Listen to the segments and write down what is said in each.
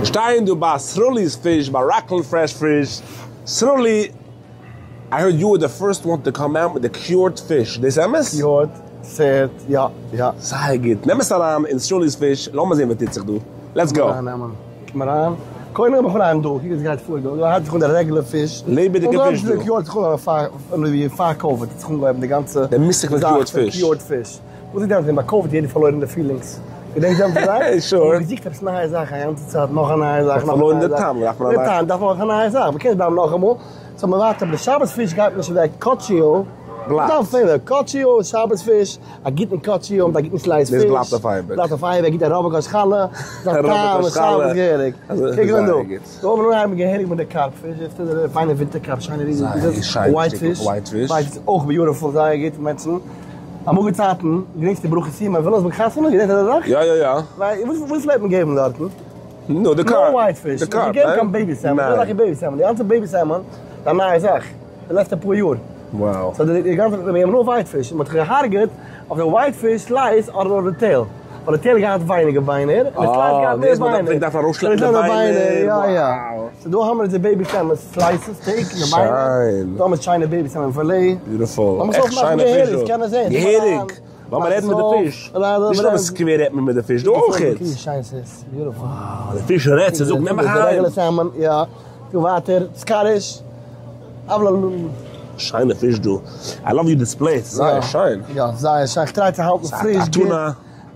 מיר שטייען דא ביי סרולי'ס פיש ביי ראקלענד פרעש פיש, סרולי, איי הערד יו ווער די פירסט וואן טו קאם אוט מיט די קיורד פיש, דאס אמת? קיורד, סערט, יא יא. זייער גוט, נעם עס אריין אין סרולי'ס פיש, לאמיר זען וואס טוט זיך דא, לעטס גאו. קום אריין, קום אריין, קודם לאמיך אנהייבן דא, קוק וואס גייט פאר דא, דא הייבט זיך אן די רעגולער פיש, לעבעדיגע פיש דא. קיורד האט זיך אנגעהויבן פאר, פאר קאוויד האט זיך אנגעהויבן די גאנצע די מושג פון קיורד פיש. קיורד פיש. וואס איז דעמאלטס ווען ביי קאוויד יעדער פארלוירן די פילינגס? געדענקסט דעמאלטס די זאך? שור. מ'האט געזוכט עפעס נייע זאכן א גאנצע צייט, נאך א נייע זאך, נאך א פארלוירן נייע די זאך. טעם, דארף מען א די נייע. טעם, דארף מען נאך א נייע זאך, מ'קען נישט בלייבן נאכאמאל. סאו מ'ווארט אבער די שבת פיש גייט נישט אוועק, קאטשיו, בלייבט. דארף פעלער, קאטשיו, שבת פיש, א גוטן קאטשיו מיט א גוטן סלייס דאס פיש. בלייבט אויף אייביג. בלייבט אויף אייביג, א גוטע ראבא קאש חלה, ס'איז א טעם, שבת געהעריג. אזוי קוק אן דא. זייער גוט. דא האבן מיר אנגעהויבן געהעריג מיט די קארפ פיש, דאס איז די פיינע ווינטער קארפ, שיינע ריזיגע, ווייט פיש, ווייט פיש. ווייט פיש אויך ביוטיפול, זייער גוט, מענטשן. אמאליגע צייטן, געדענקסט די ברכה סימא אין וויליאמסבורג חתונה, געדענקסט אזא זאך? יא יא יא. ווייל וואס וואס פלעגט מען געבן דארטן? נו די קארפ. נאר ווייט פיש. די קארפ, נישט געגעבן קיין בעיבי סעלמאן. נישט אזעלכע בעיבי סעלמאן. די גאנצע בעיבי סעלמאן איז א נייע זאך. די לעצטע פאר יאר. וואו. סאו די גאנצע מ'האט געגעבן נאר ווייט פיש. און מ'האט זיך געהארגעט אויף די ווייט פיש סלייס אדער אויף די טעיל. ווייל די טעיל געהאט ווייניגער ביינער און די סלייס געהאט מער ביינער. אה, דארף ארויסשלעפן די ביינער. יא יא. סאו דא האמער די בעיבי סעלמאן סלייסעס טעיק די ביינער. שיין. דא האמער שיינע בעיבי סעלמאן פילעי. ביוטיפול. לאמיר עס עכט אויפמאכן שיינע פיש געהעריג, דא. קענען זען. געהעריג. לאמיר רעדן מיט די פיש. נישט נאר אין סקווער רעדט מען מיט די פיש, דא אויכעט. ווי שיין ס'איז. ביוטיפול. וואו, די פיש רעדט, ס'זאגט נעם מיך אהיים. רעגולער סעלמאן, יא. דא ווייטער, סקאטיש. שיינע פיש דא. איי לאוו יור דיספלעי, ס'איז זייער שיין. יא, זייער שיין. כ'טריי צו האלטן פריש גוט. טונא.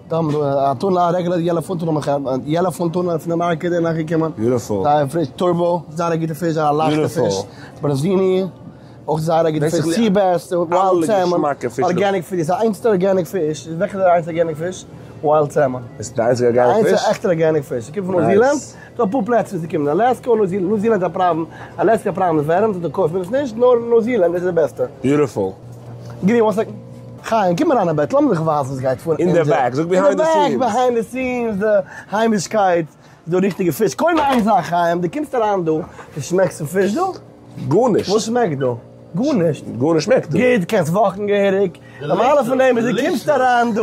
דא האבן מיר א טונא, א רעגולער יעלאופין טונא, יעלאופין טונא פון די מארקעט איז נאכגעקומען. ביוטיפול. זייער פריש. טורבא, זייער א גוטע פיש, זייער א לייכטע פיש. בראזיני, אויך זייער א גוטע פיש. סי בעס, וויילד סעלמאן, ארגעניק פיש. דאס איז די איינציגסטע ארגעניק פיש. וועלכע איז די איינציגסטע ארגעניק פיש? וויילד סעלמאן. איז די איינציגע ארגעניק פיש? די איינציגסטע עכטע ארגעניק פיש. ס'קומט פון ניו זילאנד. ס'דא אפאר פלעצער ווי ס'קומט, אלעסקא און ניו זילאנד איז א פראבלעם, אלעסקא פראבלעם איז ווערעמס דא קויפט מען עס נישט, נאר ניו זילאנד איז די בעסטע. ביוטיפול. גיוו מי וואן סעקאנד. חיים, קום אריין אין בעט, לאמיר דיך ווייזן וואס גייט פאר אין די בעק, זאג ביהיינד די סינס. אין די בעק, ביהיינד די סינס, די היימישקייט, די ריכטיגע פיש. קודם איין זאך חיים, דו קומסט אריין דא, דו שמעקסט פון פיש דא? גארנישט. וואס שמעקט דא? גארנישט. גארנישט שמעקט דא. גוט, קענסט וואקן געהעריג. די מעלה פון דעם איז דו קומסט אריין דא,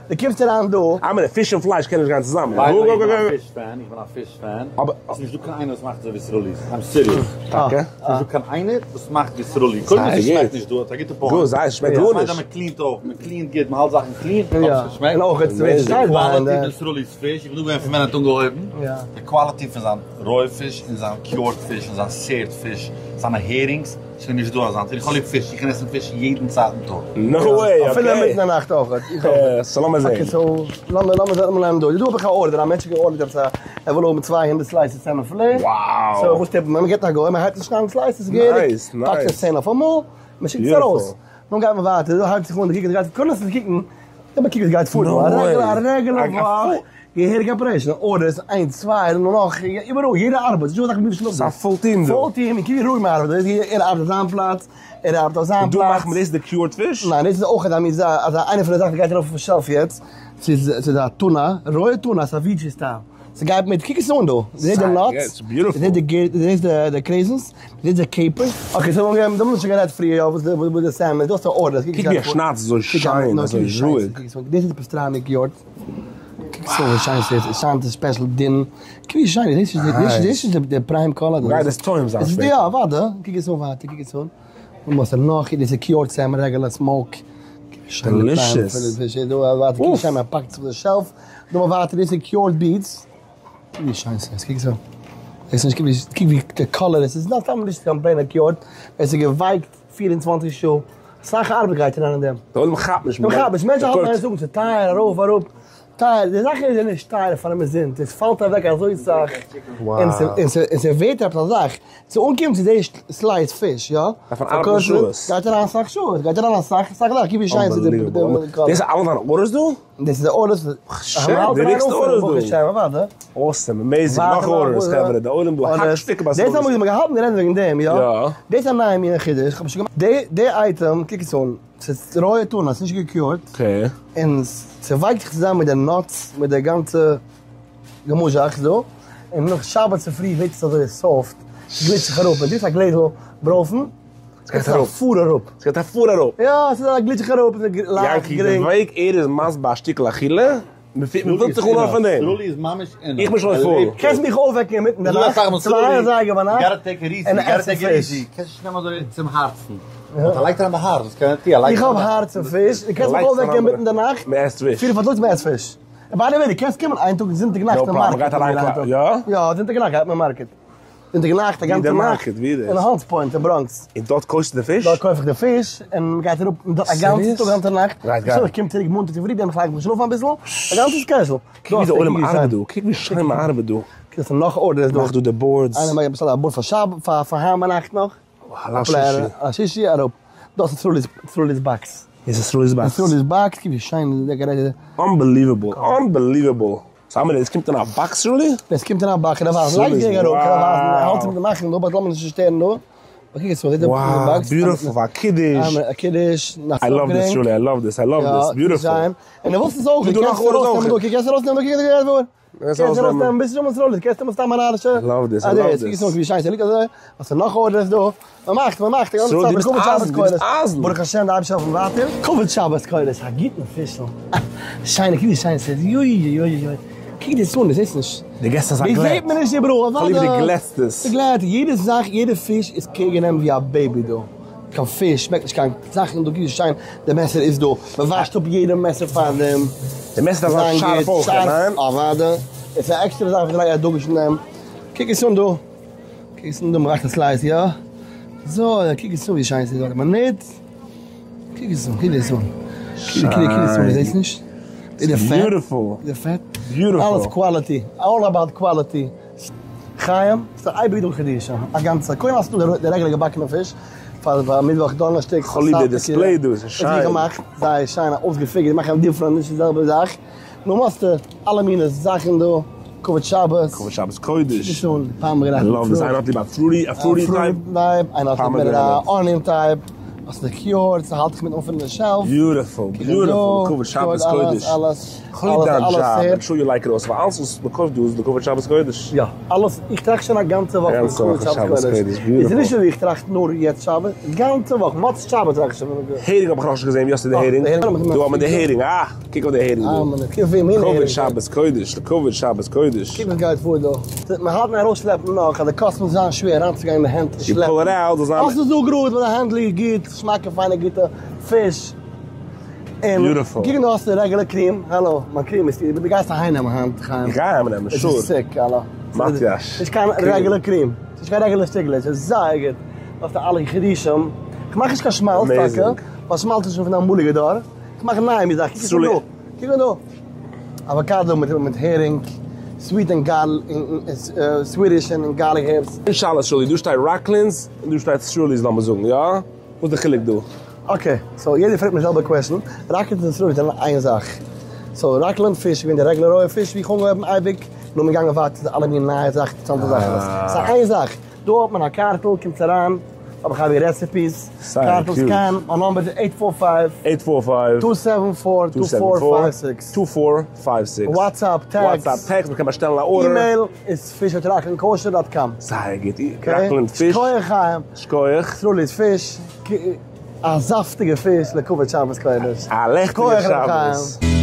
דו קומסט אריין דא. איי מין, פיש און פלייש קען נישט גיין צוזאמען. ביי די וועי, איך בין א פיש פען, איך בין א פיש פען. אבער. עס איז נישט דא קיין איינער וואס מאכט אזוי ווי סרולי'ס. איים סיריעס. טאקע? עס איז נישט דא קיין איינער וואס מאכט ווי סרולי. קודם כל ס'שמעקט נישט דא, האט א גוטע פוינט. גוט, זייער ס'שמעקט גארנישט. ס'מיינט אז מ'קלינט אויף, מ'קלינט גוט, מ'האלט זאכן קלין, אבער ס'שמעקט. און אויך איז צו שטייט ביי די קוואליטי פון סרולי'ס פיש, איך בין דא געווען פון ווען ער האט אנגעהויבן. די קוואליטי פון זיין רויע פיש און זיין קיורד פיש און זיין סערד פיש, זיינע הערינגס, ס'איז נישט דא אזאנס, און איך האב ליב פיש, איך קען עסן פיש יעדן צייט אין טאג. נאו וועי, אקעי. אפילו אינמיטן די נאכט אויך. סאו לאמיר זעהן. אקעי סאו לאמיר לאמיר זעהן לאמיר ליינען דא. דא האב איך א ארדער, א מענטש האט געארדערט עפעס א, ער וויל האבן 200 סלייסעס סעלמאן פילעי. וואו. סאו וואס טוט מען? מען געבט א גוי, מען הייבט אן שניידן סלייסעס געהעריג. נייס, נייס. פאקט עס צען אויפאמאל, מען שיקט עס ארויס. נו גייט מען ווייטער, דא הייבט זיך אן די קוקן, גייט קודם זיך קוקן, געב א קוק וואס גייט פאר דא, א רעגולער וואך, געהעריגע אפערעישאן, ארדערס, איינס, צוויי, און נאך, איבעראל, יעדער ארבעט, נישטא אזא זאך ווי שלאפן. ס'איז א פול טיעם דא. פול טיעם, און קוק ווי רואיג מען ארבעט, דא, ער ארבעט אויף זיין פלאץ, ער ארבעט אויף זיין פלאץ. און דא מאכט מען, דאס איז די קיורד פיש? ניין, דאס איז אויך אזא מין זאך, אזא איינע פון די זאכן וואס גייט ארויף אויפן שעלף יעצט, ס'איז ס'איז א טונא, רויע טונא, סעוויטשי סטייל. ס'גייט מיט, קוק עס אן דא, זעהט די נאטס, זעהט די גער, זעהסט די קרעיזענס, זעהסט די קעיפערס, אקעי סאו מיר האבן דאך שוין גערעדט פריער יא וואס די וואס די סעלמאן, דא האסטו ארדערס, קוק ווי ער שניידט אזוי שיין, אזוי רואיג. דאס איז פאסטראמי קיורד, קוק עס אן ווי שיין ס'איז, עס שיינט ספעשל דין, קוק ווי שיין, דאס איז דאס איז די פריים קאלער דא. גייט עס טועם זיין שפעטער. יא אוודאי, קוק עס אן ווייטער, קוק עס אן. און וואס איז נאך, דאס איז קיורד סעלמאן רעגולער סמאוק. דעלישעס. אוף. פאקט עס אויף די שעלף. דא ווייטער דאס איז קיורד ביטס. קוק ווי שיין ס'איז, קוק עס אן. דאס נישט, קוק ווי די קאלער איז, ס'איז סתם נישט קיין פלעינע קיורד, עס איז געווייקט 24 שעה, אסאך ארבעט גייט אריין אין דעם. די עולם כאפט נישט. מען כאפט נישט, מענטשן האלטן איין זאגן ס'איז טייער ארויף אראפ, טייער, די זאך איז נישט טייער פאר אומזינסט, עס פאלט אוועק אזוי סאך, און ס'ווערט עפעס א זאך, צו אנקומען צו די סלייס פיש יא, דארף מען ארבעטן שעות. גייט אריין אסאך שעות, גייט אריין אסאך אסאך זאכן, קוק ווי שיין ס'איז די אנבעליוועבל. דאס איז אלע דיינע ארדערס דא? דאס איז די ארדערס. שיט, די ריקסט ארדערס דא. אוסעם, אמעיזינג, נאך ארדערס חברה, די עולם דא האקט שטיקער ביי דאס האבן מיר געהאלטן רעדן וועגן דעם, יא? דאס איז א נייע מין חידוש, כ'האב שוין געמאכט די אייטעם, קוק עס אן, ס'איז רויע טונא, ס'איז נישט געקיורט, און ס'ווייקט זיך צוזאם מיט די נאטס, מיט די גאנצע געמוזשאכטס דא, און נאך שבת צופרי ווערט עס אזוי סאפט, ס'גליטשט זיך אראפ, ווען דו האסט א גלעזל ברויפן, ס'גייט אראפ. פאר אראפ. ס'גייט א פאר אראפ. יא, ס'איז א גליטש זיך אראפ, לייכט, יענקי, די גרינג. וועג ער איז מסביר א שטיקל אכילה. מ'פילט זיך אן פון דעם. סרולי איז ממש אין. איך בין שוין פול. קענסט מיך אויפוועקן אינמיטן די נאכט, צוויי אזייגער ביינאכט, און עסן פיש. קענסט נישט נעמען אזוי צום הארצן. ער לייגט אריין די הארץ, וואס קען ער טון? ער לייגט איך האב הארץ אויף פיש, דו קענסט מיך אויפוועקן אינמיטן די נאכט, מ'עסט פיש. פיר פארטאגס מ'עסט פיש. ביי די וועי, דו קענסט קומען איין טאג זונטאג נאכט אין מארקעט. יא? יא, זונטאג נאכט גייט מען אין מארקעט. זונטאג נאכט א גאנצע נאכט. אין האנטס פוינט אין בראנקס. און דארט קויפסטו די פיש? דארט קויף איך די פיש, און מ'גייט אראפ א גאנצע טאג גאנצע נאכט. איך קום צוריק מאנטאג צופרי, דעמאלטס לייג איך מיך שלאפן אביסל, א גאנצע סקעזשול. קוק ווי די עולם ארבעט דא, קוק ווי שיין מ'ארבעט דא. קוק ס'איז נאך ארדערס דא. מאך דא די באורדס. איינער מאכט באשטעלט א באורד פאר שבת, פאר פאר היינט ביינאכט נאך. ליל שישי אראפ. דאס איז סרולי'ס, סרולי'ס באקס. איז עס סרולי'ס באקס? סרולי'ס באקס, קוק ווי שיין דעקארעיטעד. אנבעליוועבל, אנבעליוועבל. סא מיר דאס קומט אין א באקס סרולי? דאס קומט אין א באקס, כ'דארף ווייזן, לייג די אראפ, כ'דארף ווייזן, ער האלט מיט די מאכן דא, באט לאמיר נישט שטערן דא. אקעי סאו די באקס, ביוטיפול, פאר קידוש, א קידוש, איי לאוו דיס סרולי, איי לאוו דיס, איי לאוו דיס, ביוטיפול. און די וואלסט עס אויך, דו נאך אויך, דו קענסט ארויסנעמען, דו קענסט ארויסנעמען, ביסט שוין סרולי, קענסט נעמען סתם א נארישע, איי לאוו דיס, איי לאוו דיס. ווי שיין ס'ליגט אזוי, האסט נאך ארדערס דא, מ'מאכט, מ'מאכט, די גאנצע צייט, לכבוד שבת קודש, ברוך השם די אייבערשטער העלפן ווייטער, לכבוד שבת קודש, א גוטן פישל, שיינע, קוק ווי שיין ס'איז, יוי יוי יוי, קוק דאס אן, דו זעסט נישט, דו געסט אזא גלעט, דאס זעט מען נישט איבעראל, אוודאי, כ'ליב ווי דו גלעטסט עס, די גלעט, יעדע זאך, יעדע פיש איז קעיר גענומען ווי א בעיבי דא, קיין פיש שמעקט נישט קיין זאכן דא, קוק ווי שיין די מעסער איז דא, מ'וואשט אפ יעדע מעסער פארדעם, די מעסער דארף זיין שארף אויך, ניין? אוודאי, עס איז א עקסטערע זאך וואס איך לייג א דגוש אין דעם, קוק עס אן דא. קוק עס אן דא מ'מאכט א סלייס יא? אזוי קוק עס אן ווי שיין ס'איז ווארט א מינוט קוק עס אן קוק עס אן קוק קוק עס אן זעסט נישט? די פעט ביוטיפול די פעט ביוטיפול אלעס קוואליטי אלל אבאוט קוואליטי חיים ס'איז אייביג דא חידושים א גאנצע קודם האסטו די רעגולער געבאקענע פיש פאר מיטוואך דאנערשטאג כ'ליב די דיספלעי דא ס'איז שיין געמאכט זייער שיין אויסגעפיגערט מאכן דיפרענט נישט די זעלבע זאך. נו האסטו אלע מיני זאכן דא, כבוד שבת. כבוד שבת קודש. נישט אן פאמעגרענעט. איי לאוו דיס, איינער האט ליב א פרוטי, א פרוטי טייפ. איינער האט ליב מער א אניאן טייפ. האסט די קיורס, ס'האלט זיך מיט אן פון די שעלף. ביוטיפול, ביוטיפול, לכבוד שבת קודש. אלעס, כ'ליב דיין דזשאב, איים שור יו לייק איט אלסא, ווייל אלעס וואס מ'קויפט דא איז לכבוד שבת קודש. יא, אלעס, איך טראכט שוין א גאנצע וואך פון לכבוד שבת קודש. איז נישט אזוי ווי איך טראכט נאר יעצט שבת, גאנצע וואך, מוצאי שבת טראכט איך שוין. הערינג האב איך נאכנישט געזען, ווי האסטו די הערינג? דא האט מען די הערינג, אה! קוק אויף די הערינג דא. לכבוד שבת קודש, לכבוד שבת קודש. קוק וואס גייט פאר דא. מען האלט אין ארויסשלעפן נאך אז די קאסט מוז זיין שווער אריינצוגיין אין די הענט און שלעפן. יו פול איט אוט, זאל זיין. אלעס איז דא גראד ווייל די הענט ליגט גוט, געשמאקע פיינע גוטע פיש. און ביוטיפול. קוק דא האסטו רעגולער קריעם, האלא, מיין קריעם איז, דו גייסט אהיים נעמען היינט חיים. איך גיי אהיים נעמען, שור. עס איז סיק, האלא. מאטיאש. נישט קיין רעגולער קריעם. ס'נישט קיין רעגולער שטיקל, עס איז זייער גוט. האסטו אלע חידושים. כ'מאך נישט קיין שמאלץ טאקע, ווייל שמאלץ איז שוין פון די אמאליגע דור. כ'מאך נייע מין זאכן. קוק אן דא. קוק אן דא. אוואקאדא מיט מיט הערינג, סוויט און גארל סוויטיש און גארליק הערבס. איין שאלה סרולי, דא שטייט ראקלענדס און דא שטייט סרולי'ס לאמיר זאגן, יא? וואס איז די חילוק דא? אקעי, סאו יעדער פרעגט מיר די זעלבע קוועשן, ראקלענד און סרולי זענען איין זאך. סאו ראקלענד פיש איז געווען די רעגולער רויע פיש ווי איך האב אנגעהויבן אייביג, נאר מ'איז געגאנגען ווייטער צו אלע מיני נייע זאכן, אינטערעסאנטע זאכן. ס'איז איין זאך. דא האט מען א קארטל, קומטס אריין, האב איך אייביג רעסעפיס, קארטל סקען, מיין נאמבער איז עיט פאר פייוו, עיט פאר פייוו, טו סעווען פאר, טו פאר פייוו סיקס, טו פאר פייוו סיקס, וואטסעפפ, טעקסט, וואטסעפפ, טעקסט, מ'קען באשטעלן א ארדער, אימעיל איז פיש עט ראקלענד קאושער דאט קאם. זייער גוט, ראקלענד פיש, שכוח חיים, שכוח, סרולי'ס פיש, א זאפטיגע פיש לכבוד שבת קודש, א לעכטיגע שבת.